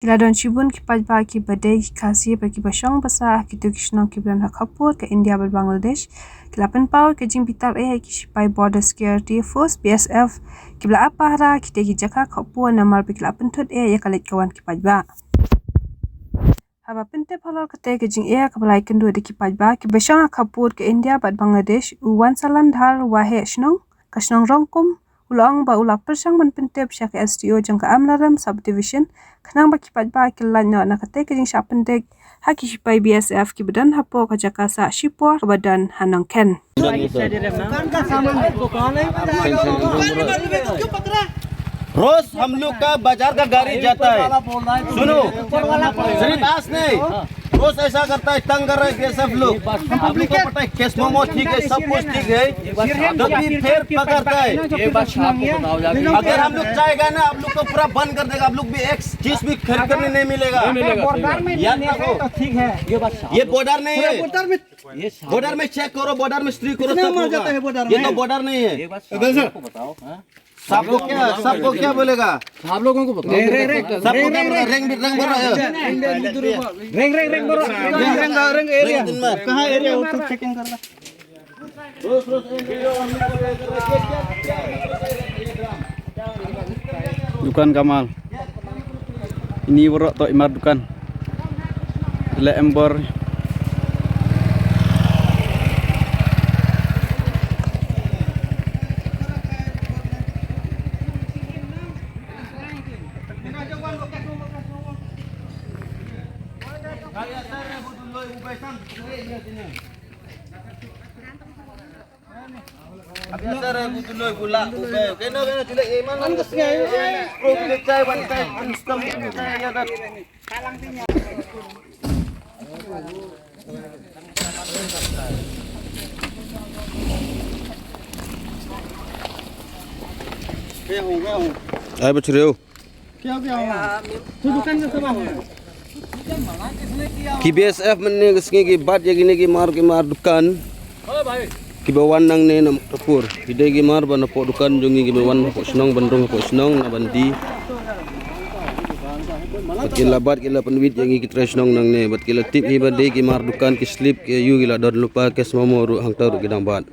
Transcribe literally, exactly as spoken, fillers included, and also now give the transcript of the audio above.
Ki la don shibun ki paidbah kiba dei ki Khasi bad kiba shong basa ha kito ki shnong kiba don ha khappud ka India bad Bangladesh. Ki la pynpaw ka jingbitar eh ïa ki shipai Border Security Force, B S F, kiba la ap pahara ha kito ki jaka khappud namar ba ki la pynthut eh ïa ka leit ka wan ki paidbah. Haba pyntip halor kata ka jingeh kaba la ïakynduh da ki paidbah kiba shong ha khappud ka India bad Bangladesh, u Wansalandhar Wahe Shnong, ka shnong Rongkum, u la ong ba u la pyrshang ban pyntip sha ka S D O jong ka Amlarem Subdivision, khnang ba ki paidbah ki lait noh na kata ka jingshah pyndik ha ki shipai B S F kiba don hapoh ka jaka sah shipor kaba don ha Nongkhen. दुकान का सामान है, दुकान है, दुकान में क्यों पकड़ा? रोज हम लोग का बाजार का गाड़ी जाता है। सुनो, सिर्फ आज नहीं, रोज ऐसा करता है, तंग कर रहा है ये सब लोग। हम लोग को पता है, केस मोमो ठीक है, सब कुछ ठीक है, तो भी फिर पकड़ता है। अगर हम लोग चाहेगा ना, आप लोग को पूरा बंद कर देगा, आप लोग भी एक चीज भी खरीद करने नहीं मिलेगा। बॉर्डर में याद नहीं है रखो। तो ठीक है। ये बॉर्डर नहीं है। बॉर्डर में चेक करो, बॉर्डर में स्त्री करो, कितना सब मार होगा। जाता है बॉर्डर ये तो में? बॉर्डर नहीं है। सबको क्या, सबको क्या बोलेगा? आप लोगों को बताओ। रेंग, रेंग, रेंग। सबको क्या बोलेगा? रेंग, रेंग, रेंग बोलो। रेंग, रेंग, रेंग बोलो। रेंग, रेंग, रेंग एरिया। रेंग दिन मार। कहाँ एरिया? वो तो चेकिंग कर रहा। Dukan Kamal. Ini borok tok imar dukan. Lek embor. Ai ba chriu. Ki B S F mynne ka sngi ki bat ïa kine ki mar, ki mar dukan. Kiba wan nangne na Muktarpur. Ki dei ki mar ban hapoh dukan jong ngi, kiba wan hapoh shnong ban rung hapoh shnong na ban die. Bad ki la bat, ki la pynwit ïa ngi ki trai shnong nangne. Bad ki la tip hi ba dei ki mar dukan, ki slip, ki aiu, ki la don lypa, ki smomo ruh hangta ruh ki dang bat.